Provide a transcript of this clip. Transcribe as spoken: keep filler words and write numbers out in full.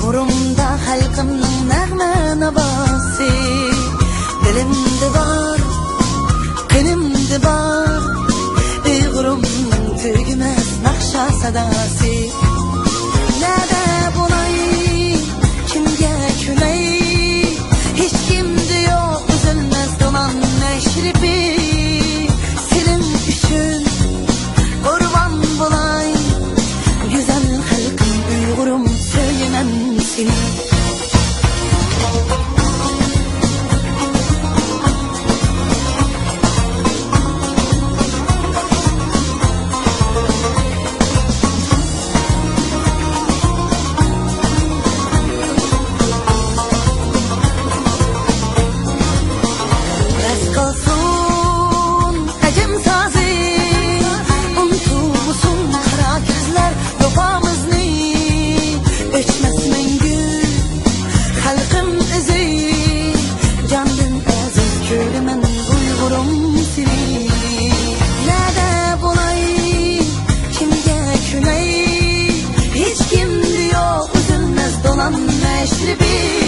ئۇيغۇرۇمدا خەلقىمنىڭ نەغمە ناۋاسى، دىلىمدا بار، قېنىمدا بار، ئۇيغۇرۇم تۈگىمەس ناخشا ساداسى. نەدە بولاي، كىمگە كۆنەي، ھېچكىمدە يوق ئۈزۈلمەس دولان مەشرىپى. سېنىڭ ئۈچۈن قۇربان بولاي، گۈزەل خەلقىم ئۇيغۇرۇم، سۆيىمەن سېنى. بەس قىلسۇن ئەجەم سازى، ئۇنتۇمىسۇن قارا كۆزلەر ۋاپامىزنى. ئۆچمەس مەڭگۈ خەلقىم ئىزى، جاندىن ئەزىز كۆرىمەن ئۇيغۇرۇم سېنى. نەدە بولاي، كىمگە كۆنەي، ھېچكىمدە يوق ئۈزۈلمەس دولان مەشرىپى.